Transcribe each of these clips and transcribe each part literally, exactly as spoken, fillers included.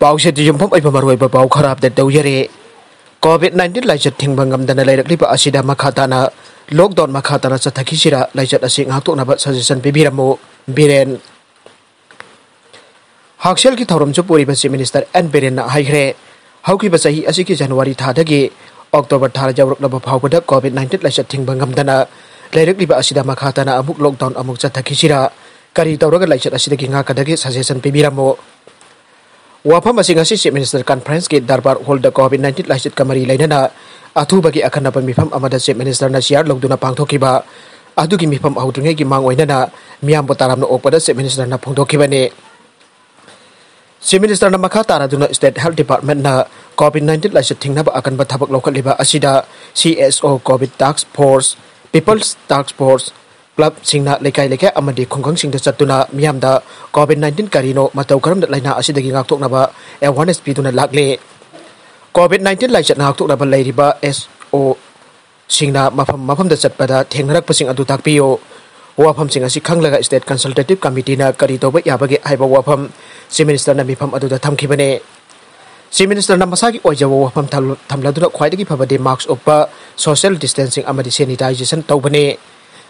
ꯄꯥꯎꯁꯦ ꯌꯨꯝꯐꯝ ꯑꯣꯏꯕ ꯃꯔꯨꯑꯣꯏꯕ ꯄꯥꯎ ꯈꯔ ꯑꯞꯗꯦꯠ ꯇꯧꯖꯔꯦ꯫ ꯀꯣꯚꯤꯗ ꯅꯥꯏꯟꯇꯤꯟ ꯂꯥꯏꯆꯠ ꯊꯤꯡꯕ ꯉꯝꯗꯅ ꯂꯩꯔꯛꯂꯤꯕ ꯑꯁꯤꯗ ꯃꯈꯥ ꯇꯥꯅ ꯂꯣꯛꯗꯥꯎꯟ ꯃꯈꯥ ꯇꯥꯅ ꯆꯠꯊꯈꯤꯁꯤꯔꯥ, ꯂꯥꯏꯆꯠ ꯑꯁꯤ ꯉꯥꯛꯊꯣꯛꯅꯕ ꯁꯖꯦꯁꯟ ꯄꯤꯕꯤꯔꯝꯃꯨ, ꯕꯤꯔꯦꯟ꯫ ꯍꯛꯁꯦꯜꯒꯤ ꯊꯧꯔꯝꯁꯨ ꯄꯨꯔꯤꯕ ꯆꯤꯐ ꯃꯤꯅꯤꯁꯇꯔ ꯑꯦꯟ ꯕꯤꯔꯦꯟꯅ ꯍꯥꯏꯈ꯭ꯔꯦ, ꯍꯧꯈꯤꯕ ꯆꯍꯤ ꯑꯁꯤꯒꯤ ꯖꯅꯋꯥꯔꯤ ꯊꯥꯗꯒꯤ ꯑꯣꯛꯇꯣꯕꯔ ꯊꯥ ꯌꯧꯔꯛꯂꯕ ꯐꯥꯎꯕꯗ ꯀꯣꯚꯤꯗ ꯅꯥꯏꯟꯇꯤꯟ ꯂꯥꯏꯆꯠ ꯊꯤꯡꯕ ꯉꯝꯗꯅ ꯂꯩꯔꯛꯂꯤꯕ ꯑꯁꯤꯗ ꯃꯈꯥ ꯇꯥꯅ ꯑꯃꯨꯛ ꯂꯣꯛꯗꯥꯎꯟ ꯑꯃꯨꯛ ꯆꯠꯊꯈꯤꯁꯤꯔꯥ, ꯀꯔꯤ ꯇꯧꯔꯒ ꯂꯥꯏꯆꯠ ꯑꯁꯤꯗꯒꯤ ꯉꯥꯛꯀꯗꯒꯦ, ꯁꯖꯦꯁꯟ ꯄꯤꯕꯤꯔꯝꯃꯨ꯫ ꯋꯥꯐꯝ ꯑꯁꯤ ꯉꯁꯤ ꯆꯤꯐ ꯃꯤꯅꯤꯁꯇꯔ ꯀꯟꯐꯔꯦꯟꯁꯀꯤ ꯗꯔꯕꯥꯔ ꯍꯣꯜꯗ ꯀꯣꯚꯤꯗ ꯅꯥꯏꯟꯇꯤꯟ ꯂꯥꯏꯆꯠꯀ ꯃꯔꯤ ꯂꯩꯅꯅ ꯑꯊꯨꯕꯒꯤ ꯑꯈꯟꯅꯕ ꯃꯤꯐꯝ ꯑꯃꯗ ꯆꯤꯐ ꯃꯤꯅꯤꯁꯇꯔꯅ ꯆꯤꯌꯥꯔ ꯂꯧꯗꯨꯅ ꯄꯥꯡꯊꯣꯛꯈꯤꯕ ꯑꯗꯨꯒꯤ ꯃꯤꯐꯝ ꯍꯧꯗ꯭ꯔꯤꯉꯩꯒꯤ ꯃꯥꯡ ꯑꯣꯏꯅꯅ ꯃꯤꯌꯥꯝꯕꯨ ꯇꯔꯥꯝꯅ ꯑꯣꯛꯄꯗ ꯆꯤꯐ ꯃꯤꯅꯤꯁꯇꯔꯅ ꯐꯣꯡꯗꯣꯛꯈꯤꯕꯅꯤ꯫ ꯆꯤꯐ ꯃꯤꯅꯤꯁꯇꯔꯅ ꯃꯈꯥ ꯇꯥꯔꯗꯨꯅ ꯁ꯭ꯇꯦꯠ ꯍꯦꯜꯊ ꯗꯤꯄꯥꯔꯠꯃꯦꯟꯠꯅ ꯀꯣꯚꯤꯗ ꯅꯥꯏꯟꯇꯤꯟ ꯂꯥꯏꯆꯠ ꯊꯤꯡꯅꯕ ꯑꯀꯟꯕ ꯊꯕꯛ ꯂꯧꯈꯠꯂꯤꯕ ꯑꯁꯤꯗ ꯁꯤ ꯑꯦꯁ ꯑꯣ, ꯀꯣꯚꯤꯗ ꯇꯥꯛꯁ ꯐꯣꯔꯁ, ꯄꯤꯄꯜꯁ ꯇꯥꯛꯁ ꯐꯣꯔꯁ, ꯀ꯭ꯂꯕꯁꯤꯡꯅ ꯂꯩꯀꯥꯏ ꯂꯩꯀꯥꯏ ꯑꯃꯗꯤ ꯈꯨꯡꯒꯪꯁꯤꯡꯗ ꯆꯠꯇꯨꯅ ꯃꯤꯌꯥꯝꯗ ꯀꯣꯚꯤꯗ ꯅꯥꯏꯟꯇꯤꯟ ꯀꯔꯤꯅꯣ, ꯃꯇꯧ ꯀꯔꯝꯅ ꯂꯥꯏꯅꯥ ꯑꯁꯤꯗꯒꯤ ꯉꯥꯛꯊꯣꯛꯅꯕ ꯑꯦꯋꯥꯔꯅꯦꯁ ꯄꯤꯗꯨꯅ ꯂꯥꯛꯂꯤ꯫ ꯀꯣꯚꯤꯗ ꯅꯥꯏꯟꯇꯤꯟ ꯂꯥꯏꯆꯠ ꯉꯥꯛꯊꯣꯛꯅꯕ ꯂꯩꯔꯤꯕ ꯑꯦꯁ ꯑꯣ ꯁꯤꯡꯅ ꯃꯐꯝ ꯃꯐꯝꯗ ꯆꯠꯄꯗ ꯊꯦꯡꯅꯔꯛꯄꯁꯤꯡ ꯑꯗꯨ ꯇꯥꯛꯄꯤꯌꯨ꯫ ꯋꯥꯐꯝꯁꯤꯡ ꯑꯁꯤ ꯈꯪꯂꯒ ꯁ꯭ꯇꯦꯠ ꯀꯟꯁꯜꯇꯦꯇꯤꯚ ꯀꯃꯤꯇꯤꯅ ꯀꯔꯤ ꯇꯧꯕ ꯌꯥꯕꯒꯦ ꯍꯥꯏꯕ ꯋꯥꯐꯝ ꯆꯤꯐ ꯃꯤꯅꯤꯁꯇꯔꯅ ꯃꯤꯐꯝ ꯑꯗꯨꯗ ꯊꯝꯈꯤꯕꯅꯤ꯫ ꯆꯤꯐ ꯃꯤꯅꯤꯁꯇꯔꯅ ꯃꯁꯥꯒꯤ ꯑꯣꯏꯖꯕ ꯋꯥꯐꯝ ꯊꯝ-, ꯊꯝꯂꯗꯨꯅ ꯈ꯭ꯋꯥꯏꯗꯒꯤ ꯐꯕꯗꯤ ꯃꯥꯛꯁ ꯎꯞꯄ, ꯁꯣꯁꯤꯌꯦꯜ ꯗꯤꯁꯇꯦꯟꯁꯤꯡ ꯑꯃꯗꯤ ꯁꯦꯅꯤꯇꯥꯏꯖꯦꯁꯟ ꯇꯧꯕꯅꯤ꯫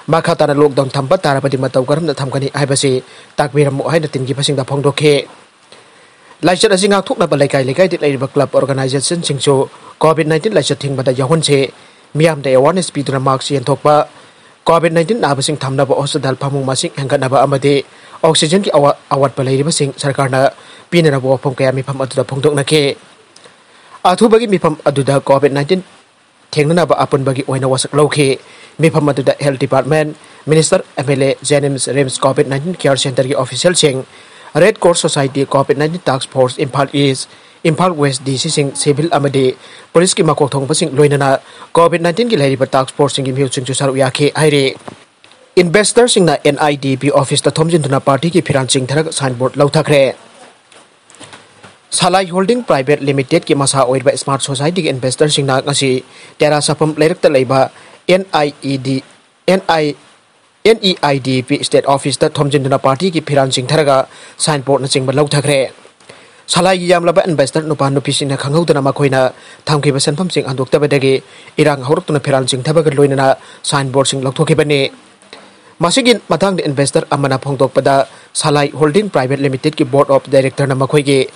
ꯃꯈꯥ ꯇꯥꯅ ꯂꯣꯛꯗꯥꯎꯟ ꯊꯝꯕ ꯇꯥꯔꯕꯗꯤ ꯃꯇꯧ ꯀꯔꯝꯅ ꯊꯝꯒꯅꯤ ꯍꯥꯏꯕꯁꯤ ꯇꯥꯛꯄꯤꯔꯝꯃꯨ ꯍꯥꯏꯅ ꯇꯤꯟꯈꯤꯕꯁꯤꯡꯗ ꯐꯣꯡꯗꯣꯛꯈꯤ꯫ ꯂꯥꯏꯆꯠ ꯑꯁꯤ ꯉꯥꯛꯊꯣꯛꯅꯕ ꯂꯩꯀꯥꯏ ꯂꯩꯀꯥꯏꯗ ꯂꯩꯔꯤꯕ ꯀ꯭ꯂꯕ ꯑꯣꯔꯒꯅꯥꯏꯖꯦꯁꯟꯁꯤꯡꯁꯨ ꯀꯣꯚꯤꯗ ꯅꯥꯏꯟꯇꯤꯟ ꯂꯥꯏꯆꯠ ꯊꯤꯡꯕꯗ ꯌꯥꯎꯍꯟꯁꯤ꯫ ꯃꯤꯌꯥꯝꯗ ꯑꯦꯋꯥꯔꯅꯦꯁ ꯄꯤꯗꯨꯅ ꯃꯥꯛꯁ ꯌꯦꯟꯊꯣꯛꯄ, ꯀꯣꯚꯤꯗ ꯅꯥꯏꯟꯇꯤꯟ ꯅꯥꯕꯁꯤꯡ ꯊꯝꯅꯕ ꯍꯣꯁꯄꯤꯇꯥꯜ ꯐꯃꯨꯡ ꯃꯁꯤꯡ ꯍꯦꯟꯒꯠꯅꯕ ꯑꯃꯗꯤ ꯑꯣꯛꯁꯤꯖꯦꯟꯒꯤ ꯑꯋꯥ-, ꯑꯋꯥꯠꯄ ꯂꯩꯔꯤꯕꯁꯤꯡ ꯁꯔꯀꯥꯔꯅ ꯄꯤꯅꯅꯕ ꯋꯥꯐꯝ ꯀꯌꯥ ꯃꯤꯐꯝ ꯑꯗꯨꯗ ꯐꯣꯡꯗꯣꯛꯅꯈꯤ꯫ ꯑꯊꯨꯕꯒꯤ ꯃꯤꯐꯝ ꯑꯗꯨꯗ ꯀꯣꯚꯤꯗ ꯅꯥꯏꯟꯇꯤꯟ ꯊꯦꯡꯅꯅꯕ ꯑꯄꯨꯟꯕꯒꯤ ꯑꯣꯏꯅ ꯋꯥꯁꯛ ꯂꯧꯈꯤ꯫ ꯃꯤꯐꯝ ꯑꯗꯨꯗ health department, minister, M L A, JNIMS, RIMS Covid nineteen care ꯁꯦꯟꯇꯔꯒꯤ ꯑꯣꯐꯤꯁꯤꯌꯦꯜꯁꯤꯡ, Red Cross society, Covid nineteen ꯇꯥꯛꯁ force Imphal east, Imphal west D ꯁꯤꯁꯤꯡ, ꯁꯤꯚꯤꯜ ꯑꯃꯗꯤ ꯄꯨꯂꯤꯁꯀꯤ ꯃꯀꯣꯛ ꯊꯣꯡꯕꯁꯤꯡ, ꯂꯣꯏꯅꯅ ꯀꯣꯚꯤꯗ ꯅꯥꯏꯟꯇꯤꯟꯒꯤ ꯂꯩꯔꯤꯕ ꯇꯥꯛꯁ ꯐꯣꯔꯁꯁꯤꯡꯒꯤ ꯃꯤꯍꯨꯠꯁꯤꯡꯁꯨ ꯁꯔꯨꯛ ꯌꯥꯈꯤ ꯍꯥꯏꯔꯤ꯫ ꯏꯟꯚꯦꯁꯇꯔꯁꯤꯡꯅ ꯑꯦꯟ ꯑꯥꯏ ꯗꯤ ꯕꯤ ꯑꯣꯐꯤꯁꯇ ꯊꯣꯝꯖꯤꯟꯗꯨꯅ ꯄꯥꯔꯇꯤꯒꯤ ꯐꯤꯔꯥꯜ ꯆꯤꯡꯊꯔꯒ ꯁꯥꯏꯟꯕꯣꯔꯗ ꯂꯧꯊꯈ꯭ꯔꯦ꯫ ꯁꯂꯥꯏ ꯍꯣꯜꯗꯤꯡ ꯄ꯭ꯔꯥꯏꯚꯦꯠ ꯂꯤꯃꯤꯇꯦꯗꯀꯤ ꯃꯁꯥ ꯑꯣꯏꯔꯤꯕ ꯁ꯭ꯃꯥꯔꯠ ꯁꯣꯁꯥꯏꯇꯤꯒꯤ ꯏꯟꯚꯦꯁꯇꯔꯁꯤꯡꯅ ꯉꯁꯤ ꯇꯦꯔꯥ ꯁꯥꯐꯝ ꯂꯩꯔꯛꯇ ꯂꯩꯕ N I E D, N I, N E I D P state ꯑꯣꯐꯤꯁꯇ ꯊꯣꯝꯖꯤꯟꯗꯨꯅ ꯄꯥꯔꯇꯤꯒꯤ ꯐꯤꯔꯥꯜ ꯆꯤꯡꯊꯔꯒ ꯁꯥꯏꯟꯕꯣꯔꯗꯅꯆꯤꯡꯕ ꯂꯧꯊꯈ꯭ꯔꯦ꯫ ꯁꯂꯥꯏꯒꯤ ꯌꯥꯝꯂꯕ ꯏꯟꯚꯦꯁꯇꯔ ꯅꯨꯄꯥ ꯅꯨꯄꯤꯁꯤꯡꯅ ꯈꯪꯍꯧꯗꯅ ꯃꯈꯣꯏꯅ ꯊꯝꯈꯤꯕ ꯁꯦꯟꯐꯝꯁꯤꯡ ꯍꯟꯗꯣꯛꯇꯕꯗꯒꯤ ꯏꯔꯥꯡ ꯍꯧꯔꯛꯇꯨꯅ ꯐꯤꯔꯥꯜ ꯆꯤꯡꯊꯕꯒ ꯂꯣꯏꯅꯅ ꯁꯥꯏꯟ ꯕꯣꯔꯗꯁꯤꯡ ꯂꯧꯊꯣꯛꯈꯤꯕꯅꯤ꯫ ꯃꯁꯤꯒꯤ ꯃꯇꯥꯡꯗ ꯏꯟꯚꯦꯁꯇꯔ ꯑꯃꯅ ꯐꯣꯡꯗꯣꯛꯄꯗ, ꯁꯂꯥꯏ ꯍꯣꯜꯗꯤꯡ ꯄ꯭ꯔꯥꯏꯚꯦꯠ ꯂꯤꯃꯤꯇꯦꯗꯀꯤ ꯕꯣꯔꯗ ꯑꯣꯐ ꯗꯥꯏꯔꯦꯛꯇꯔꯅ ꯃꯈꯣꯏꯒꯤ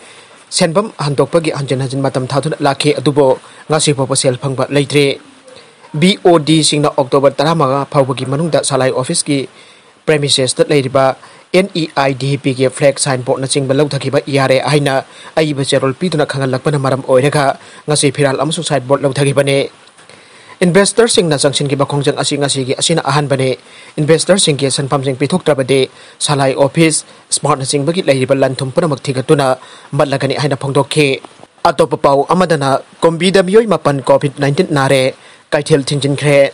ꯁꯦꯟꯐꯝ ꯍꯟꯗꯣꯛꯄꯒꯤ ꯍꯟꯖꯤꯟ ꯍꯟꯖꯤꯟ ꯃꯇꯝ ꯊꯥꯗꯨꯅ ꯂꯥꯛꯈꯤ, ꯑꯗꯨꯕꯨ ꯉꯁꯤ ꯐꯥꯎꯕ ꯁꯦꯜ ꯐꯪꯕ ꯂꯩꯇ꯭ꯔꯤ꯫ ꯕꯤ ꯑꯣ ꯗꯤꯁꯤꯡꯅ ꯑꯣꯛꯇꯣꯕꯔ ꯇꯔꯥꯃꯉꯥ ꯐꯥꯎꯕꯒꯤ ꯃꯅꯨꯡꯗ ꯁꯂꯥꯏ ꯑꯣꯐꯤꯁꯀꯤ ꯄ꯭ꯔꯦꯃꯤꯁꯦꯁꯇ ꯂꯩꯔꯤꯕ ꯑꯦꯟ ꯏ ꯑꯥꯏ ꯗꯤ ꯄꯤꯒꯤ ꯐ꯭ꯂꯦꯛ, ꯁꯥꯏꯟ ꯕꯣꯔꯗꯅꯆꯤꯡꯕ ꯂꯧꯊꯈꯤꯕ ꯌꯥꯔꯦ ꯍꯥꯏꯅ ꯑꯏꯕ ꯆꯦꯔꯣꯜ ꯄꯤꯗꯨꯅ ꯈꯪꯍꯜꯂꯛꯄꯅ ꯃꯔꯝ ꯑꯣꯏꯔꯒ ꯉꯁꯤ ꯐꯤꯔꯥꯜ ꯑꯃꯁꯨꯡ ꯁꯥꯏꯟ ꯕꯣꯔꯗ ꯂꯧꯊꯈꯤꯕꯅꯤ꯫ ꯏꯟꯚꯦꯁꯇꯔꯁꯤꯡꯅ ꯆꯪꯁꯤꯟꯈꯤꯕ ꯈꯣꯡꯖꯪ ꯑꯁꯤ ꯉꯁꯤꯒꯤ ꯑꯁꯤꯅ ꯑꯍꯥꯟꯕꯅꯤ꯫ ꯏꯟꯚꯦꯁꯇꯔꯁꯤꯡꯒꯤ ꯁꯦꯟꯐꯝꯁꯤꯡ ꯄꯤꯊꯣꯛꯇ꯭ꯔꯕꯗꯤ ꯁꯂꯥꯏ ꯑꯣꯐꯤꯁ, ꯁ꯭ꯃꯥꯔꯠꯅꯆꯤꯡꯕꯒꯤ ꯂꯩꯔꯤꯕ ꯂꯟ ꯊꯨꯝ ꯄꯨꯝꯅꯃꯛ ꯊꯤꯒꯠꯇꯨꯅ ꯃꯠꯂꯒꯅꯤ ꯍꯥꯏꯅ ꯐꯣꯡꯗꯣꯛꯈꯤ꯫ ꯑꯇꯣꯞꯄ ꯄꯥꯎ ꯑꯃꯗꯅ, ꯀꯨꯝꯕꯤꯗ ꯃꯤꯑꯣꯏ ꯃꯥꯄꯟ ꯀꯣꯚꯤꯗ ꯅꯥꯏꯟꯇꯤꯟ ꯅꯥꯔꯦ, ꯀꯩꯊꯦꯜ ꯊꯤꯡꯖꯤꯟꯈ꯭ꯔꯦ꯫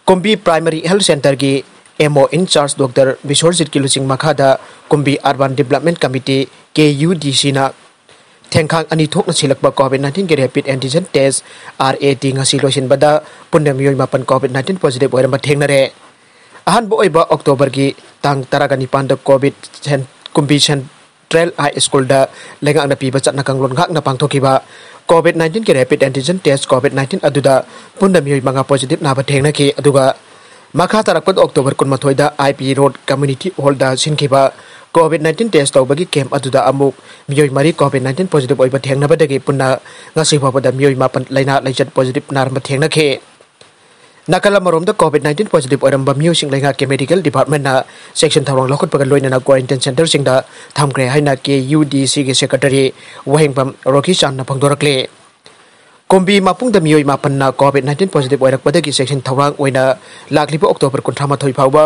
ꯀꯨꯝꯕꯤ ꯄ꯭ꯔꯥꯏꯃꯔꯤ ꯍꯦꯜꯊ ꯁꯦꯟꯇꯔꯒꯤ ꯑꯦꯝ ꯑꯣ ꯏꯟ ꯆꯥꯔꯖ ꯗꯣꯛꯇꯔ ꯕꯤꯁ꯭ꯋꯔꯖꯤꯠꯀꯤ ꯂꯨꯆꯤꯡ ꯃꯈꯥꯗ ꯀꯨꯝꯕꯤ ꯑꯔꯕꯥꯟ ꯗꯤꯕ꯭ꯂꯞꯃꯦꯟ ꯀꯃꯤꯇꯤ, ꯀꯦ ꯌꯨ ꯗꯤ ꯁꯤꯅ ꯊꯦꯡꯈꯥꯡ ꯑꯅꯤ ꯊꯣꯛꯅ ꯁꯤꯜꯂꯛꯄ ꯀꯣꯚꯤꯗ ꯅꯥꯏꯟꯇꯤꯟꯒꯤ ꯔꯦꯄꯤꯗ ꯑꯦꯟꯇꯤꯖꯦꯟ ꯇꯦꯁ, ꯑꯥꯔ ꯑꯦ ꯇꯤ, ꯉꯁꯤ ꯂꯣꯏꯁꯤꯟꯕꯗ ꯄꯨꯟꯅ ꯃꯤꯑꯣꯏ ꯃꯥꯄꯟ ꯀꯣꯚꯤꯗ ꯅꯥꯏꯟꯇꯤꯟ ꯄꯣꯖꯤꯇꯤꯚ ꯑꯣꯏꯔꯝꯕ ꯊꯦꯡꯅꯔꯦ꯫ ꯑꯍꯥꯟꯕ ꯑꯣꯏꯕ ꯑꯣꯛꯇꯣꯕꯔꯒꯤ ꯇꯥꯡ ꯇꯔꯥꯒ ꯅꯤꯄꯥꯟꯗ ꯀꯣꯚꯤꯗ ꯁꯦꯟ-, ꯀꯨꯝꯕꯤ ꯁꯦꯟꯇ꯭ꯔꯦꯜ ꯍꯥꯏ ꯁ꯭ꯀꯨꯜꯗ ꯂꯩꯉꯥꯛꯅ ꯄꯤꯕ ꯆꯠꯅ ꯀꯥꯡꯂꯣꯟ ꯉꯥꯛꯅ ꯄꯥꯡꯊꯣꯛꯈꯤꯕ ꯀꯣꯚꯤꯗ ꯅꯥꯏꯟꯇꯤꯟꯒꯤ ꯔꯦꯄꯤꯗ ꯑꯦꯟꯇꯤꯖꯦꯟ ꯇꯦꯁ ꯀꯣꯚꯤꯗ ꯅꯥꯏꯟꯇꯤꯟ ꯑꯗꯨꯗ ꯄꯨꯟꯅ ꯃꯤꯑꯣꯏ ꯃꯉꯥ ꯄꯣꯖꯤꯇꯤꯚ ꯅꯥꯕ ꯊꯦꯡꯅꯈꯤ꯫ ꯑꯗꯨꯒ ꯃꯈꯥ ꯇꯥꯔꯛꯄꯗ ꯑꯣꯛꯇꯣꯕꯔ ꯀꯨꯟꯃꯥꯊꯣꯏꯗ I P road community hall ꯁꯤꯟꯈꯤꯕ ꯀꯣꯚꯤꯗ ꯅꯥꯏꯟꯇꯤꯟ ꯇꯦꯁ ꯇꯧꯕꯒꯤ ꯀꯦꯝꯞ ꯑꯗꯨꯗ ꯑꯃꯨꯛ ꯃꯤꯑꯣꯏ ꯃꯔꯤ ꯀꯣꯚꯤꯗ ꯅꯥꯏꯟꯇꯤꯟ ꯄꯣꯖꯤꯇꯤꯚ ꯑꯣꯏꯕ ꯊꯦꯡꯅꯕꯗꯒꯤ ꯄꯨꯟꯅ ꯉꯁꯤ ꯐꯥꯎꯕꯗ ꯃꯤꯑꯣꯏ ꯃꯥꯄꯟ ꯂꯥꯏꯅꯥ ꯂꯥꯏꯆꯠ ꯄꯣꯖꯤꯇꯤꯚ ꯅꯥꯔꯝꯕ ꯊꯦꯡꯅꯈꯤ꯫ ꯅꯥꯀꯜ ꯑꯃꯔꯣꯝꯗ ꯀꯣꯚꯤꯗ ꯅꯥꯏꯟꯇꯤꯟ ꯄꯣꯖꯤꯇꯤꯚ ꯑꯣꯏꯔꯝꯕ ꯃꯤꯑꯣꯏꯁꯤꯡ ꯂꯩꯉꯥꯛꯀꯤ ꯃꯦꯗꯤꯀꯦꯜ ꯗꯤꯄꯥꯔꯠꯃꯦꯟꯅ ꯆꯦꯛꯁꯤꯟ ꯊꯧꯔꯥꯡ ꯂꯧꯈꯠꯄꯒ ꯂꯣꯏꯅꯅ ꯀ꯭ꯋꯥꯔꯦꯟꯇꯤꯟ ꯁꯦꯟꯇꯔꯁꯤꯡꯗ ꯊꯝꯈ꯭ꯔꯦ ꯍꯥꯏꯅ ꯀꯦ ꯌꯨ ꯗꯤ ꯁꯤꯒꯤ ꯁꯦꯀ꯭ꯔꯦꯇꯔꯤ ꯋꯥꯍꯦꯡꯕꯝ ꯔꯣꯀꯤ ꯆꯥꯟꯅ ꯐꯣꯡꯗꯣꯔꯛꯂꯤ꯫ ꯀꯨꯝꯕꯤ ꯃꯄꯨꯡꯗ ꯃꯤꯑꯣꯏ ꯃꯥꯄꯟꯅ ꯀꯣꯚꯤꯗ ꯅꯥꯏꯟꯇꯤꯟ ꯄꯣꯖꯤꯇꯤꯚ ꯑꯣꯏꯔꯛꯄꯗꯒꯤ ꯆꯦꯛꯁꯤꯟ ꯊꯧꯔꯥꯡ ꯑꯣꯏꯅ ꯂꯥꯛꯂꯤꯕ ꯑꯣꯛꯇꯣꯕꯔ ꯀꯨꯟꯊ꯭ꯔꯥ ꯃꯥꯊꯣꯏ ꯐꯥꯎꯕ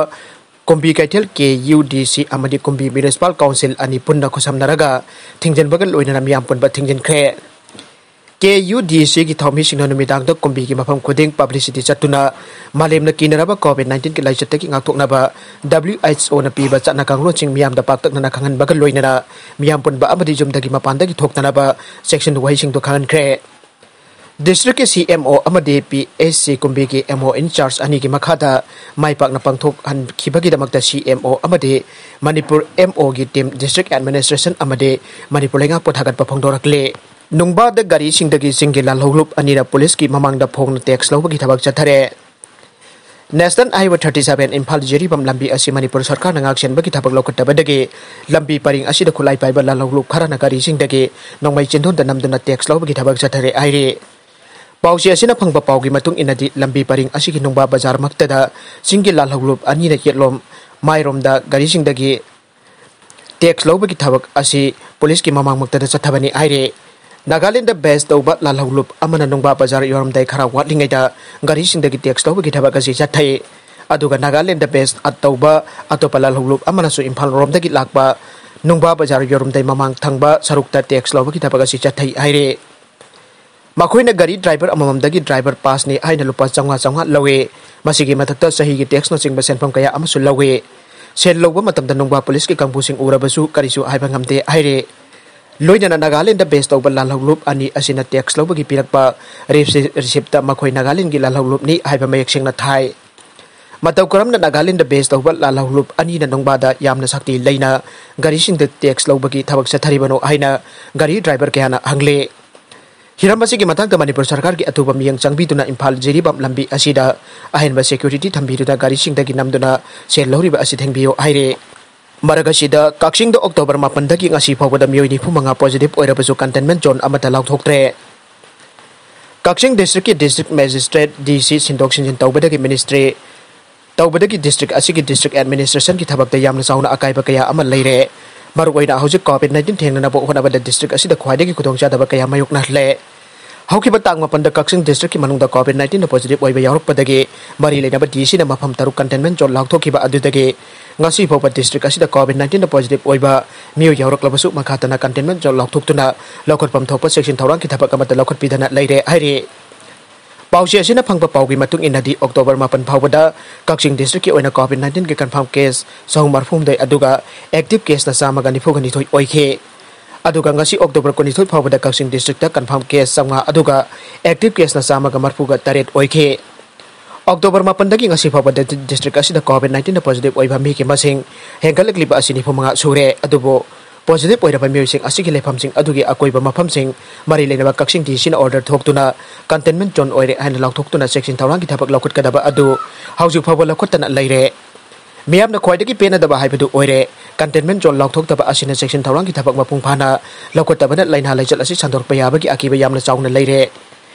ꯀꯨꯝꯕꯤ ꯀꯩꯊꯦꯜ ꯀꯦ ꯌꯨ ꯗꯤ ꯁꯤ ꯑꯃꯗꯤ ꯀꯨꯝꯕꯤ ꯃ꯭ꯌꯨꯅꯤꯁꯤꯄꯥꯜ ꯀꯥꯎꯟꯁꯤꯜ ꯑꯅꯤ ꯄꯨꯟꯅ ꯈꯨꯠꯁꯝꯅꯔꯒ ꯊꯤꯡꯖꯤꯟꯕꯒ ꯂꯣꯏꯅꯅ ꯃꯤꯌꯥꯝ ꯄꯨꯟꯕ ꯊꯤꯡꯖꯤꯟꯈ꯭ꯔꯦ꯫ ꯀꯦ ꯌꯨ ꯗꯤ ꯁꯤꯒꯤ ꯊꯧꯃꯤꯁꯤꯡꯅ ꯅꯨꯃꯤꯗꯥꯡꯗ ꯀꯨꯝꯕꯤꯒꯤ ꯃꯐꯝ ꯈꯨꯗꯤꯡ ꯄꯕ꯭ꯂꯤꯁꯤꯇꯤ ꯆꯠꯇꯨꯅ ꯃꯥꯂꯦꯝꯅ ꯀꯤꯅꯔꯕ ꯀꯣꯚꯤꯗ ꯅꯥꯏꯟꯇꯤꯟꯒꯤ ꯂꯥꯏꯆꯠꯇꯒꯤ ꯉꯥꯛꯊꯣꯛꯅꯕ ꯗꯕ꯭ꯂꯤꯎ ꯑꯩꯆ ꯑꯣꯅ ꯄꯤꯕ ꯆꯠꯅ ꯀꯥꯡꯂꯣꯟꯁꯤꯡ ꯃꯤꯌꯥꯝꯗ ꯄꯥꯛꯇꯛꯅꯅ ꯈꯪꯍꯟꯕꯒ ꯂꯣꯏꯅꯅ ꯃꯤꯌꯥꯝ ꯄꯨꯟꯕ ꯑꯃꯗꯤ ꯌꯨꯝꯗꯒꯤ ꯃꯄꯥꯟꯗꯒꯤ ꯊꯣꯛꯇꯅꯕ ꯆꯦꯛꯁꯤꯟ ꯋꯥꯍꯩꯁꯤꯡꯗꯨ ꯈꯪꯍꯟꯈ꯭ꯔꯦ꯫ District ꯀꯤ C M O ꯑꯃꯗꯤ P H C ꯀꯨꯝꯕꯤꯒꯤ M O in charge ꯑꯅꯤꯒꯤ ꯃꯈꯥꯗ ꯃꯥꯏ ꯄꯥꯛꯅ ꯄꯥꯡꯊꯣꯛꯍꯟꯈꯤꯕꯒꯤꯗꯃꯛꯇ C M O ꯑꯃꯗꯤ ꯃꯅꯤꯄꯨꯔ M O ꯒꯤ team, district administration ꯑꯃꯗꯤ ꯃꯅꯤꯄꯨꯔ ꯂꯩꯉꯥꯛꯄꯨ ꯊꯥꯒꯠꯄ ꯐꯣꯡꯗꯣꯔꯛꯂꯤ꯫ ꯅꯨꯡꯕꯥꯗ ꯒꯥꯔꯤꯁꯤꯡꯗꯒꯤ ꯆꯤꯡꯒꯤ ꯂꯥꯜꯍꯧꯂꯨꯞ ꯑꯅꯤꯅ ꯄꯨꯂꯤꯁꯀꯤ ꯃꯃꯥꯡꯗ ꯐꯣꯡꯅ tax ꯂꯧꯕꯒꯤ ꯊꯕꯛ ꯆꯠꯊꯔꯦ꯫ National Highway thirty seven Imphal Jiribam ꯂꯝꯕꯤ ꯑꯁꯤ ꯃꯅꯤꯄꯨꯔ ꯁꯔꯀꯥꯔꯅ ꯉꯥꯛꯁꯦꯟꯕꯒꯤ ꯊꯕꯛ ꯂꯧꯈꯠꯇꯕꯗꯒꯤ ꯂꯝꯕꯤ ꯄꯔꯤꯡ ꯑꯁꯤꯗ ꯈꯨꯠꯂꯥꯏ ꯄꯥꯏꯕ ꯂꯥꯜꯍꯧꯂꯨꯞ ꯈꯔꯅ ꯒꯥꯔꯤꯁꯤꯡꯗꯒꯤ ꯅꯣꯡꯃꯩ ꯆꯤꯟꯗꯣꯟꯗ ꯅꯝꯗꯨꯅ tax ꯂꯧꯕꯒꯤ ꯊꯕꯛ ꯆꯠꯊꯔꯦ ꯍꯥꯏꯔꯤ꯫ ꯄꯥꯎꯆꯦ ꯑꯁꯤꯅ ꯐꯪꯕ ꯄꯥꯎꯒꯤ ꯃꯇꯨꯡ ꯏꯟꯅꯗꯤ, ꯂꯝꯕꯤ ꯄꯔꯤꯡ ꯑꯁꯤꯒꯤ ꯅꯨꯡꯕꯥ ꯕꯖꯥꯔꯃꯛꯇꯗ ꯆꯤꯡꯒꯤ ꯂꯥꯜꯍꯧꯂꯨꯞ ꯑꯅꯤꯅ ꯌꯦꯠꯂꯣꯝ ꯃꯥꯏꯔꯣꯝꯗ ꯒꯥꯔꯤꯁꯤꯡꯗꯒꯤ tax ꯂꯧꯕꯒꯤ ꯊꯕꯛ ꯑꯁꯤ ꯄꯨꯂꯤꯁꯀꯤ ꯃꯃꯥꯡꯃꯛꯇꯗ ꯆꯠꯊꯕꯅꯤ ꯍꯥꯏꯔꯤ꯫ ꯅꯥꯒꯥꯂꯦꯟꯗ base ꯇꯧꯕ ꯂꯥꯜꯍꯧꯂꯨꯞ ꯑꯃꯅ ꯅꯨꯡꯕꯥ ꯕꯖꯥꯔ ꯌꯧꯔꯝꯗꯥꯏ ꯈꯔ ꯋꯥꯠꯂꯤꯉꯩꯗ ꯒꯥꯔꯤꯁꯤꯡꯗꯒꯤ tax ꯂꯧꯕꯒꯤ ꯊꯕꯛ ꯑꯁꯤ ꯆꯠꯊꯩ꯫ ꯑꯗꯨꯒ ꯅꯥꯒꯥꯂꯦꯟꯗ base ꯇꯧꯕ ꯑꯇꯣꯞꯄ ꯂꯥꯜꯍꯧꯂꯨꯞ ꯑꯃꯅꯁꯨ ꯏꯝꯐꯥꯜ ꯔꯣꯝꯗꯒꯤ ꯂꯥꯛꯄ ꯅꯨꯡꯕꯥ ꯕꯖꯥꯔ ꯌꯧꯔꯝꯗꯥꯏ ꯃꯃꯥꯡ ꯊꯪꯕ ꯁꯔꯨꯛꯇ tax ꯂꯧꯕꯒꯤ ꯊꯕꯛ ꯑꯁꯤ ꯆꯠꯊꯩ ꯍꯥꯏꯔꯤ꯫ ꯃꯈꯣꯏꯅ ꯒꯥꯔꯤ driver ꯑꯃꯃꯝꯗꯒꯤ driver passꯅꯤ ꯍꯥꯏꯅ ꯂꯨꯄꯥ ꯆꯥꯝꯃꯉꯥ ꯆꯥꯝꯃꯉꯥ ꯂꯧꯏ꯫ ꯃꯁꯤꯒꯤ ꯃꯊꯛꯇ ꯆꯍꯤꯒꯤ taxꯅꯆꯤꯡꯕ ꯁꯦꯟꯐꯝ ꯀꯌꯥ ꯑꯃꯁꯨ ꯂꯧꯏ꯫ ꯁꯦꯜ ꯂꯧꯕ ꯃꯇꯝꯗ ꯅꯨꯡꯕꯥ ꯄꯨꯂꯤꯁꯀꯤ ꯀꯥꯡꯕꯨꯁꯤꯡ ꯎꯔꯕꯁꯨ ꯀꯔꯤꯁꯨ ꯍꯥꯏꯕ ꯉꯝꯗꯦ ꯍꯥꯏꯔꯤ꯫ ꯂꯣꯏꯅꯅ ꯅꯥꯒꯥꯂꯦꯟꯗ base ꯇꯧꯕ ꯂꯥꯜꯍꯧꯂꯨꯞ ꯑꯅꯤ ꯑꯁꯤꯅ tax ꯂꯧꯕꯒꯤ ꯄꯤꯔꯛꯄ ꯔꯤꯁꯤ-, receiptꯇ ꯃꯈꯣꯏ ꯅꯥꯒꯥꯂꯦꯟꯒꯤ ꯂꯥꯜꯍꯧꯂꯨꯞꯅꯤ ꯍꯥꯏꯕ ꯃꯌꯦꯛ ꯁꯦꯡꯅ ꯊꯥꯏ꯫ ꯃꯇꯧ ꯀꯔꯝꯅ ꯅꯥꯒꯥꯂꯦꯟꯗ base ꯇꯧꯕ ꯂꯥꯜꯍꯧꯂꯨꯞ ꯑꯅꯤꯅ ꯅꯨꯡꯕꯥꯗ ꯌꯥꯝꯅ ꯁꯛꯇꯤ ꯂꯩꯅ ꯒꯥꯔꯤꯁꯤꯡꯗ tax ꯂꯧꯕꯒꯤ ꯊꯕꯛ ꯆꯠꯊꯔꯤꯕꯅꯣ ꯍꯥꯏꯅ ꯒꯥꯔꯤ driver ꯀꯌꯥꯅ ꯍꯪꯂꯤ꯫ ꯍꯤꯔꯝ ꯑꯁꯤꯒꯤ ꯃꯇꯥꯡꯗ ꯃꯅꯤꯄꯨꯔ ꯁꯔꯀꯥꯔꯒꯤ ꯑꯊꯨꯕ ꯃꯤꯠꯌꯦꯡ ꯆꯪꯕꯤꯗꯨꯅ ꯏꯝꯐꯥꯜ ꯖꯤꯔꯤꯕꯥꯝ ꯂꯝꯕꯤ ꯑꯁꯤꯗ ꯑꯍꯦꯟꯕ security ꯊꯝꯕꯤꯗꯨꯅ ꯒꯥꯔꯤꯁꯤꯡꯗꯒꯤ ꯅꯝꯗꯨꯅ ꯁꯦꯜ ꯂꯧꯔꯤꯕ ꯑꯁꯤ ꯊꯤꯡꯕꯤꯌꯨ ꯍꯥꯏꯔꯤ꯫ ꯃꯔꯛ ꯑꯁꯤꯗ, ꯀꯛꯆꯤꯡꯗ October ꯃꯥꯄꯟꯗꯒꯤ ꯉꯁꯤ ꯐꯥꯎꯕꯗ ꯃꯤꯑꯣꯏ ꯅꯤꯐꯨ ꯃꯉꯥ positive ꯑꯣꯏꯔꯕꯁꯨ containment zone ꯑꯃꯠꯇ ꯂꯥꯎꯊꯣꯛꯇ꯭ꯔꯦ꯫ ꯀꯛꯆꯤꯡ districtꯀꯤ district magistrate, D C ꯁꯤꯟꯗꯣꯛ ꯁꯤꯟꯖꯤꯟ ꯇꯧꯕꯗꯒꯤ ministry, ꯇꯧꯕꯗꯒꯤ district ꯑꯁꯤꯒꯤ district administrationꯒꯤ ꯊꯕꯛꯇ ꯌꯥꯝꯅ ꯆꯥꯎꯅ ꯑꯀꯥꯏꯕ ꯀꯌꯥ ꯑꯃ ꯂꯩꯔꯦ꯫ ꯃꯔꯨꯑꯣꯏꯅ ꯍꯧꯖꯤꯛ COVID nineteen ꯊꯦꯡꯅꯅꯕ ꯍꯣꯠꯅꯕꯗ district ꯑꯁꯤꯗ ꯈ꯭ꯋꯥꯏꯗꯒꯤ ꯈꯨꯗꯣꯡꯆꯥꯗꯕ ꯀꯌꯥ ꯃꯥꯌꯣꯛꯅꯍꯜꯂꯦ꯫ ꯍꯧꯈꯤꯕ ꯇꯥꯡ ꯃꯥꯄꯟꯗ ꯀꯛꯆꯤꯡ districtꯀꯤ ꯃꯅꯨꯡꯗ COVID nineteenꯗ positive ꯑꯣꯏꯕ ꯌꯥꯎꯔꯛꯄꯗꯒꯤ ꯃꯔꯤ ꯂꯩꯅꯕ D Cꯅ ꯃꯐꯝ ꯇꯔꯨꯛ containment zone ꯂꯥꯎꯊꯣꯛꯈꯤꯕ ꯑꯗꯨꯗꯒꯤ ꯉꯁꯤ ꯐꯥꯎꯕ district ꯑꯁꯤꯗ COVID nineteenꯗ positive ꯑꯣꯏꯕ ꯃꯤꯑꯣꯏ ꯌꯥꯎꯔꯛꯂꯕꯁꯨ ꯃꯈꯥ ꯇꯥꯅ containment zone ꯂꯥꯎꯊꯣꯛꯇꯨꯅ ꯂꯧꯈꯠꯐꯝ ꯊꯣꯛꯄ ꯆꯦꯛꯁꯤꯟ ꯊꯧꯔꯥꯡꯒꯤ ꯊꯕꯛ ꯑꯃꯠꯇ ꯂꯧꯈꯠꯄꯤꯗꯅ ꯂꯩꯔꯦ ꯍꯥꯏꯔꯤ꯫ ꯄꯥꯎꯆꯦ ꯑꯁꯤꯅ ꯐꯪꯕ ꯄꯥꯎꯒꯤ ꯃꯇꯨꯡ ꯏꯟꯅꯗꯤ, October ꯃꯥꯄꯟ ꯐꯥꯎꯕꯗ ꯀꯛꯆꯤꯡ districtꯀꯤ ꯑꯣꯏꯅ COVID nineteenꯒꯤ confirm case ꯆꯍꯨꯝ ꯃꯔꯤꯐꯨꯍꯨꯝꯗꯣꯏ, ꯑꯗꯨꯒ active caseꯅ ꯆꯥꯝꯃꯒ ꯅꯤꯐꯨꯒ ꯅꯤꯊꯣꯏ ꯑꯣꯏꯈꯤ꯫ ꯑꯗꯨꯒ ꯉꯁꯤ October ꯀꯨꯟꯅꯤꯊꯣꯏ ꯐꯥꯎꯕꯗ ꯀꯛꯆꯤꯡ district ꯇ confirm case ꯆꯥꯝꯃꯉꯥ ꯑꯗꯨꯒ active case ꯅ ꯆꯥꯝꯃꯒ ꯃꯔꯤꯐꯨꯒ ꯇꯔꯦꯠ ꯑꯣꯏꯈꯤ꯫ October ꯃꯥꯄꯟꯗꯒꯤ ꯉꯁꯤ ꯐꯥꯎꯕꯗ district ꯑꯁꯤꯗ COVID nineteen ꯗ positive ꯑꯣꯏꯕ ꯃꯤꯒꯤ ꯃꯁꯤꯡ ꯍꯦꯟꯒꯠꯂꯛꯂꯤꯕ ꯑꯁꯤ ꯅꯤꯐꯨ ꯃꯉꯥ ꯁꯨꯔꯦ꯫ ꯑꯗꯨꯕꯨ positive ꯑꯣꯏꯔꯕ ꯃꯤꯑꯣꯏꯁꯤꯡ ꯑꯁꯤꯒꯤ ꯂꯩꯐꯝꯁꯤꯡ ꯑꯗꯨꯒꯤ ꯑꯀꯣꯏꯕ ꯃꯐꯝꯁꯤꯡ ꯃꯔꯤ ꯂꯩꯅꯕ ꯀꯛꯆꯤꯡ D C ꯅ order ꯊꯣꯛꯇꯨꯅ containment zone ꯑꯣꯏꯔꯦ ꯍꯥꯏꯅ ꯂꯥꯎꯊꯣꯛꯇꯨꯅ ꯆꯦꯛꯁꯤꯟ ꯊꯧꯔꯥꯡꯒꯤ ꯊꯕꯛ ꯂꯧꯈꯠꯀꯗꯕ ꯑꯗꯨ ꯍꯧꯖꯤꯛ ꯐꯥꯎꯕ ꯂꯧꯈꯠꯇꯅ ꯂꯩꯔꯦ꯫ ꯃꯤꯌꯥꯝꯅ ꯈ꯭ꯋꯥꯏꯗꯒꯤ ꯄꯦꯟꯅꯗꯕ ꯍꯥꯏꯕꯗꯨ ꯑꯣꯏꯔꯦ꯫ Containment zone ꯂꯥꯎꯊꯣꯛꯇꯕ ꯑꯁꯤꯅ ꯆꯦꯛꯁꯤꯟ ꯊꯧꯔꯥꯡꯒꯤ ꯊꯕꯛ ꯃꯄꯨꯡ ꯐꯥꯅ ꯂꯧꯈꯠꯇꯕꯅ ꯂꯥꯏꯅꯥ ꯂꯥꯏꯆꯠ ꯑꯁꯤ ꯁꯟꯗꯣꯔꯛꯄ ꯌꯥꯕꯒꯤ ꯑꯀꯤꯕ ꯌꯥꯝꯅ ꯆꯥꯎꯅ ꯂꯩꯔꯦ꯫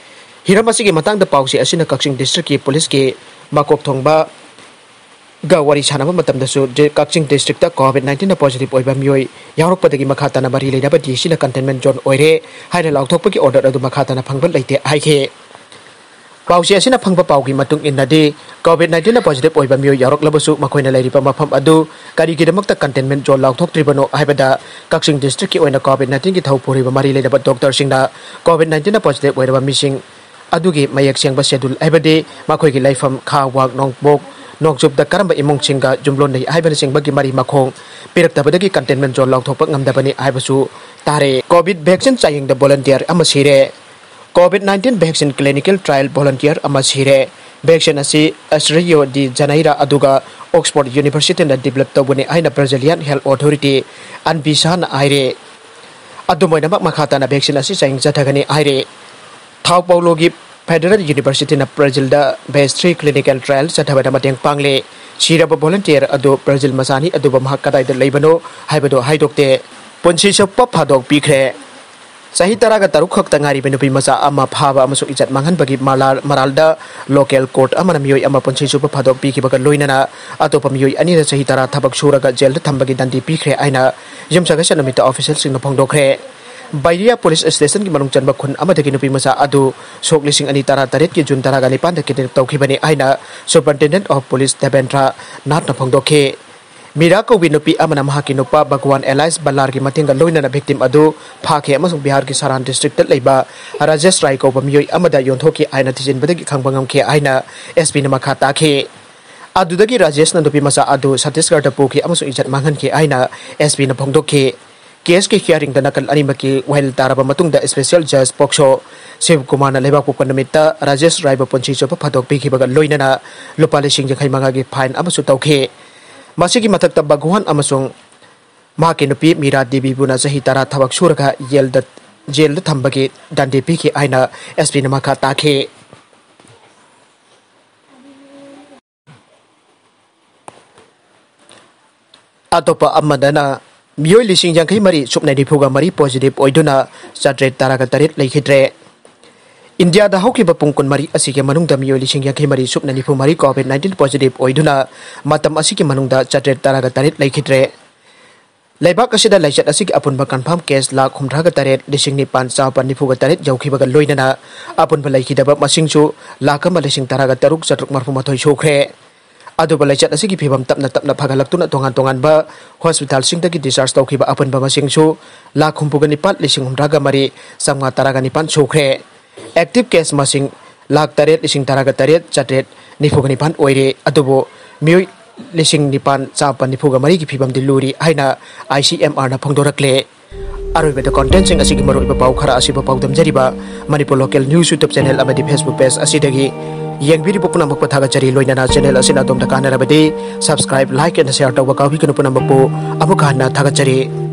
ꯍꯤꯔꯝ ꯑꯁꯤꯒꯤ ꯃꯇꯥꯡꯗ ꯄꯥꯎꯆꯦ ꯑꯁꯤꯅ ꯀꯛꯆꯤꯡ district ꯀꯤ police ꯀꯤ ꯃꯀꯣꯛ ꯊꯣꯡꯕ ꯒ ꯋꯥꯔꯤ ꯁꯥꯟꯅꯕ ꯃꯇꯝꯗꯁꯨ ꯗꯤ-, ꯀꯛꯆꯤꯡ district ꯇ COVID nineteen ꯗ positive ꯑꯣꯏꯕ ꯃꯤꯑꯣꯏ ꯌꯥꯎꯔꯛꯄꯗꯒꯤ ꯃꯈꯥ ꯇꯥꯅ ꯃꯔꯤ ꯂꯩꯅꯕ D C ꯅ containment zone ꯑꯣꯏꯔꯦ ꯍꯥꯏꯅ ꯂꯥꯎꯊꯣꯛꯄꯒꯤ order ꯑꯗꯨ ꯃꯈꯥ ꯇꯥꯅ ꯐꯪꯕ ꯂꯩꯇꯦ ꯍꯥꯏꯈꯤ꯫ ꯄꯥꯎꯆꯦ ꯑꯁꯤꯅ ꯐꯪꯕ ꯄꯥꯎꯒꯤ ꯃꯇꯨꯡ ꯏꯟꯅꯗꯤ, COVID nineteen ꯗ positive ꯑꯣꯏꯕ ꯃꯤꯑꯣꯏ ꯌꯥꯎꯔꯛꯂꯕꯁꯨ ꯃꯈꯣꯏꯅ ꯂꯩꯔꯤꯕ ꯃꯐꯝ ꯑꯗꯨ ꯀꯔꯤꯒꯤꯗꯃꯛꯇ containment zone ꯂꯥꯎꯊꯣꯛꯇ꯭ꯔꯤꯕꯅꯣ ꯍꯥꯏꯕꯗ ꯀꯛꯆꯤꯡ district ꯀꯤ ꯑꯣꯏꯅ COVID nineteen ꯒꯤ ꯊꯧ ꯄꯨꯔꯤꯕ ꯃꯔꯤ ꯂꯩꯅꯕ doctor ꯁꯤꯡꯅ COVID nineteen ꯗ positive ꯑꯣꯏꯔꯕ ꯃꯤꯁꯤꯡ ꯑꯗꯨꯒꯤ ꯃꯌꯦꯛ ꯁꯦꯡꯕ schedule, ꯍꯥꯏꯕꯗꯤ ꯃꯈꯣꯏꯒꯤ ꯂꯩꯐꯝ ꯈꯥ, ꯋꯥꯡ, ꯅꯣꯡꯄꯣꯛ, ꯅꯣꯡꯆꯨꯞꯇ ꯀꯔꯝꯕ ꯏꯃꯨꯡꯁꯤꯡꯒ ꯌꯨꯝꯂꯣꯟꯅꯩ ꯍꯥꯏꯕꯅꯆꯤꯡꯕꯒꯤ ꯃꯔꯤ ꯃꯈꯣꯡ ꯄꯤꯔꯛꯇꯕꯗꯒꯤ containment zone ꯂꯥꯎꯊꯣꯛꯄ ꯉꯝꯗꯕꯅꯤ ꯍꯥꯏꯕꯁꯨ ꯇꯥꯔꯦ꯫ COVID vaccine ꯆꯥꯌꯦꯡꯗ volunteer ꯑꯃ ꯁꯤꯔꯦ꯫ COVID nineteen vaccine clinical trial volunteer ꯑꯃ ꯁꯤꯔꯦ꯫ Vaccine ꯑꯁꯤ ꯑꯁ ꯔꯤꯑꯣ ꯗꯤ ꯖꯅꯩꯔꯥ ꯑꯗꯨꯒ Oxford University ꯅ develop ꯇꯧꯕꯅꯤ ꯍꯥꯏꯅ Brazilian health authority ꯑꯟꯕꯤꯁꯥꯅ ꯍꯥꯏꯔꯦ꯫ ꯑꯗꯨꯝ ꯑꯣꯏꯅꯃꯛ, ꯃꯈꯥ ꯇꯥꯅ vaccine ꯑꯁꯤ ꯆꯥꯌꯦꯡ ꯆꯠꯊꯒꯅꯤ ꯍꯥꯏꯔꯦ꯫ ꯊꯥꯎ ꯄꯥꯎꯂꯣꯒꯤ Federal University ꯅ Brazil ꯗ phase three clinical trial ꯆꯠꯊꯕꯗ ꯃꯇꯦꯡ ꯄꯥꯡꯂꯦ꯫ ꯁꯤꯔꯕ volunteer ꯑꯗꯨ Brazil ꯃꯆꯥꯅꯤ, ꯑꯗꯨꯕꯨ ꯃꯍꯥꯛ ꯀꯗꯥꯏꯗ ꯂꯩꯕꯅꯣ ꯍꯥꯏꯕꯗꯨ ꯍꯥꯏꯗꯣꯛꯇꯦ꯫ ꯄꯨꯟꯁꯤ ꯆꯨꯞꯄ ꯐꯥꯗꯣꯛꯄꯤꯈ꯭ꯔꯦ꯫ ꯆꯍꯤ ꯇꯔꯥꯒ ꯇꯔꯨꯛ ꯈꯛꯇ ꯉꯥꯏꯔꯤꯕ ꯅꯨꯄꯤ ꯃꯆꯥ ꯑꯃ ꯐꯥꯕ ꯑꯃꯁꯨꯡ ꯏꯖꯠ ꯃꯥꯡꯍꯟꯕꯒꯤ ꯃꯂꯥꯜ-, ꯃꯔꯥꯜꯗ local court ꯑꯃꯅ ꯃꯤꯑꯣꯏ ꯑꯃ ꯄꯨꯟꯁꯤ ꯆꯨꯞꯄ ꯐꯥꯗꯣꯛꯄꯤꯈꯤꯕꯒ ꯂꯣꯏꯅꯅ ꯑꯇꯣꯞꯄ ꯃꯤꯑꯣꯏ ꯑꯅꯤꯗ ꯆꯍꯤ ꯇꯔꯥ ꯊꯕꯛ ꯁꯨꯔꯒ ꯖꯦꯜꯗ ꯊꯝꯕꯒꯤ ꯗꯟꯗꯤ ꯄꯤꯈ꯭ꯔꯦ ꯍꯥꯏꯅ ꯌꯨꯝꯁꯀꯩꯁ ꯅꯨꯃꯤꯠꯇ official ꯁꯤꯡꯅ ꯐꯣꯡꯗꯣꯛꯈ꯭ꯔꯦ꯫ ꯕꯥꯏꯔꯤꯌꯥ police station ꯒꯤ ꯃꯅꯨꯡ ꯆꯟꯕ ꯈꯨꯟ ꯑꯃꯗꯒꯤ ꯅꯨꯄꯤ ꯃꯆꯥ ꯑꯗꯨ ꯁꯣꯛ ꯂꯤꯁꯤꯡ ꯑꯅꯤ ꯇꯔꯥ ꯇꯔꯦꯠꯀꯤ June ꯇꯔꯥꯒ ꯅꯤꯄꯥꯟꯗ kidnap ꯇꯧꯈꯤꯕꯅꯤ ꯍꯥꯏꯅ Superintendent of Police ꯗꯦꯕꯦꯟꯗ꯭ꯔ ꯅꯥꯊꯅ ꯐꯣꯡꯗꯣꯛꯈꯤ꯫ ꯃꯤꯔꯥ ꯀꯧꯕꯤ ꯅꯨꯄꯤ ꯑꯃꯅ ꯃꯍꯥꯛꯀꯤ ꯅꯨꯄꯥ ꯚꯒꯋꯥꯟ ꯑꯦꯂꯥꯏꯁ ꯕꯜꯂꯥꯔꯒꯤ ꯃꯇꯦꯡꯒ ꯂꯣꯏꯅꯅ victim ꯑꯗꯨ ꯐꯥꯈꯤ ꯑꯃꯁꯨꯡ ꯕꯤꯍꯥꯔꯒꯤ ꯁꯥꯔꯥꯟ district ꯇ ꯂꯩꯕ ꯔꯥꯖꯦꯁ ꯔꯥꯏ ꯀꯧꯕ ꯃꯤꯑꯣꯏ ꯑꯃꯗ ꯌꯣꯟꯊꯣꯛꯈꯤ ꯍꯥꯏꯅ ꯊꯤꯖꯤꯟꯕꯗꯒꯤ ꯈꯪꯕ ꯉꯝꯈꯤ ꯍꯥꯏꯅ S P ꯅ ꯃꯈꯥ ꯇꯥꯈꯤ꯫ ꯑꯗꯨꯗꯒꯤ ꯔꯥꯖꯦꯁꯅ ꯅꯨꯄꯤ ꯃꯆꯥ ꯑꯗꯨ ꯁꯠꯇꯤꯁꯒꯔꯗ ꯄꯨꯈꯤ ꯑꯃꯁꯨꯡ ꯏꯖꯠ ꯃꯥꯡꯍꯟꯈꯤ ꯍꯥꯏꯅ S P ꯅ ꯐꯣꯡꯗꯣꯛꯈꯤ꯫ ꯀꯦꯁꯀꯤ ꯍꯤꯌꯥꯔꯤꯡꯗ ꯅꯥꯀꯜ ꯑꯅꯤꯃꯛꯀꯤ ꯋꯥꯍꯩ ꯇꯥꯔꯕ ꯃꯇꯨꯡꯗ ꯏꯁꯄꯦꯁꯦꯜ ꯖꯖ ꯄꯣꯛꯁꯣ ꯁꯤꯕ ꯀꯨꯃꯥꯔꯅ ꯂꯩꯕꯥꯛꯄꯣꯛꯄ ꯅꯨꯃꯤꯠꯇ ꯔꯥꯖꯦꯁ ꯔꯥꯏꯕꯨ ꯄꯨꯟꯁꯤ ꯆꯨꯞꯄ ꯐꯥꯗꯣꯛ ꯄꯤꯈꯤꯕꯒ ꯂꯣꯏꯅꯅ ꯂꯨꯄꯥ ꯂꯤꯁꯤꯡ ꯌꯥꯡꯈꯩ ꯃꯉꯥꯒꯤ ꯐꯥꯏꯟ ꯑꯃꯁꯨ ꯇꯧꯈꯤ꯫ ꯃꯁꯤꯒꯤ ꯃꯊꯛꯇ ꯚꯒꯋꯥꯟ ꯑꯃꯁꯨꯡ ꯃꯍꯥꯛꯀꯤ ꯅꯨꯄꯤ ꯃꯤꯔꯥ ꯗꯦꯕꯤꯕꯨꯅ ꯆꯍꯤ ꯇꯔꯥ ꯊꯕꯛ ꯁꯨꯔꯒ ꯖꯦꯜꯗ, ꯖꯦꯜꯗ ꯊꯝꯕꯒꯤ ꯗꯟꯗꯤ ꯄꯤꯈꯤ ꯍꯥꯏꯅ ꯑꯦꯁ ꯄꯤꯅ ꯃꯈꯥ ꯇꯥꯈꯤ꯫ ꯑꯇꯣꯞꯄ ꯑꯃꯗꯅ ꯃꯤꯑꯣꯏ ꯂꯤꯁꯤꯡ ꯌꯥꯡꯈꯩ ꯃꯔꯤ ꯁꯨꯞꯅ ꯅꯤꯐꯨꯒ ꯃꯔꯤ ꯄꯣꯖꯤꯇꯤꯚ ꯑꯣꯏꯗꯨꯅ ꯆꯥꯇ꯭ꯔꯦꯠ ꯇꯔꯥꯒ ꯇꯔꯦꯠ ꯂꯩꯈꯤꯗ꯭ꯔꯦ꯫ ꯏꯟꯗꯤꯌꯥꯗ ꯍꯧꯈꯤꯕ ꯄꯨꯡ ꯀꯨꯟꯃꯔꯤ ꯑꯁꯤꯒꯤ ꯃꯅꯨꯡꯗ ꯃꯤꯑꯣꯏ ꯂꯤꯁꯤꯡ ꯌꯥꯡꯈꯩ ꯃꯔꯤ ꯁꯨꯞꯅ ꯅꯤꯐꯨ ꯃꯔꯤ ꯀꯣꯚꯤꯗ ꯅꯥꯏꯟꯇꯤꯟ ꯄꯣꯖꯤꯇꯤꯚ ꯑꯣꯏꯗꯨꯅ ꯃꯇꯝ ꯑꯁꯤꯒꯤ ꯃꯅꯨꯡꯗ ꯆꯥꯇ꯭ꯔꯦꯠ ꯇꯔꯥꯒ ꯇꯔꯦꯠ ꯂꯩꯈꯤꯗ꯭ꯔꯦ꯫ ꯂꯩꯕꯥꯛ ꯑꯁꯤꯗ ꯂꯥꯏꯆꯠ ꯑꯁꯤꯒꯤ ꯑꯄꯨꯟꯕ ꯀꯟꯐꯥꯔꯝ ꯀꯦꯁ ꯂꯥꯈ ꯍꯨꯝꯗ꯭ꯔꯥꯒ ꯇꯔꯦꯠ ꯂꯤꯁꯤꯡ ꯅꯤꯄꯥꯟ ꯆꯥꯝꯃꯥꯄꯟ ꯅꯤꯐꯨꯒ ꯇꯔꯦꯠ ꯌꯧꯈꯤꯕꯒ ꯂꯣꯏꯅꯅ ꯑꯄꯨꯟꯕ ꯂꯩꯈꯤꯗꯕ ꯃꯁꯤꯡꯁꯨ ꯂꯥꯈ ꯑꯃ ꯂꯤꯁꯤꯡ ꯇꯔꯥꯒ ꯇꯔꯨꯛ ꯆꯥꯇ꯭ꯔꯨꯛ ꯃꯔꯐꯨ ꯃꯥꯊꯣꯏ ꯁꯨꯈ꯭ꯔꯦ꯫ ꯑꯗꯨꯕꯨ ꯂꯥꯏꯆꯠ ꯑꯁꯤꯒꯤ ꯐꯤꯕꯝ ꯇꯞꯅ ꯇꯞꯅ ꯐꯒꯠꯂꯛꯇꯨꯅ ꯇꯣꯉꯥꯟ ꯇꯣꯉꯥꯟꯕ ꯍꯣꯁꯄꯤꯇꯥꯜꯁꯤꯡꯗꯒꯤ ꯗꯤꯁꯆꯥꯔꯖ ꯇꯧꯈꯤꯕ ꯑꯄꯨꯟꯕ ꯃꯁꯤꯡꯁꯨ ꯂꯥꯈ ꯍꯨꯝꯐꯨꯒ ꯅꯤꯄꯥꯟ ꯂꯤꯁꯤꯡ ꯍꯨꯝꯗ꯭ꯔꯥꯒ ꯃꯔꯤ ꯆꯥꯝꯃꯉꯥ ꯇꯔꯥꯒ ꯅꯤꯄꯥꯟ ꯁꯨꯈ꯭ꯔꯦ꯫ ꯑꯦꯛꯇꯤꯚ ꯀꯦꯁ ꯃꯁꯤꯡ ꯂꯥꯈ ꯇꯔꯦꯠ ꯂꯤꯁꯤꯡ ꯇꯔꯥꯒ ꯇꯔꯦꯠ ꯆꯥꯇ꯭ꯔꯦꯠ ꯅꯤꯐꯨꯒ ꯅꯤꯄꯥꯟ ꯑꯣꯏꯔꯦ꯫ ꯑꯗꯨꯕꯨ ꯃꯤꯑꯣꯏ ꯂꯤꯁꯤꯡ ꯅꯤꯄꯥꯟ ꯆꯥꯃꯥꯄꯟ ꯅꯤꯐꯨꯒ ꯃꯔꯤꯒꯤ ꯐꯤꯕꯝꯗꯤ ꯂꯨꯔꯤ ꯍꯥꯏꯅ ꯑꯥꯏ ꯁꯤ ꯑꯦꯝ ꯑꯥꯔꯅ ꯐꯣꯡꯗꯣꯔꯛꯂꯦ꯫ ꯑꯔꯣꯏꯕꯗ ꯀꯣꯟꯇꯦꯟꯁꯤꯡ ꯑꯁꯤꯒꯤ ꯃꯔꯨꯑꯣꯏꯕ ꯄꯥꯎ ꯈꯔ ꯑꯁꯤꯕꯨ ꯄꯥꯎꯗꯝꯖꯔꯤꯕ Manipur local news YouTube channel ꯑꯃꯗꯤ ꯐꯦꯁꯕꯨꯛ ꯄꯦꯖ ꯑꯁꯤꯗꯒꯤ ꯌꯦꯡꯕꯤꯔꯤꯕ ꯄꯨꯝꯅꯃꯛꯄꯨ ꯊꯥꯒꯠꯆꯔꯤ꯫ ꯂꯣꯏꯅꯅ ꯆꯦꯅꯦꯜ ꯑꯁꯤꯅ ꯑꯗꯣꯝꯗ ꯀꯥꯟꯅꯔꯕꯗꯤ subscribe, like and share ꯇꯧꯕ ꯀꯥꯎꯕꯤꯒꯅꯨ꯫ ꯄꯨꯝꯅꯃꯛꯄꯨ ꯑꯃꯨꯛꯀ ꯍꯟꯅ ꯊꯥꯒꯠꯆꯔꯤ꯫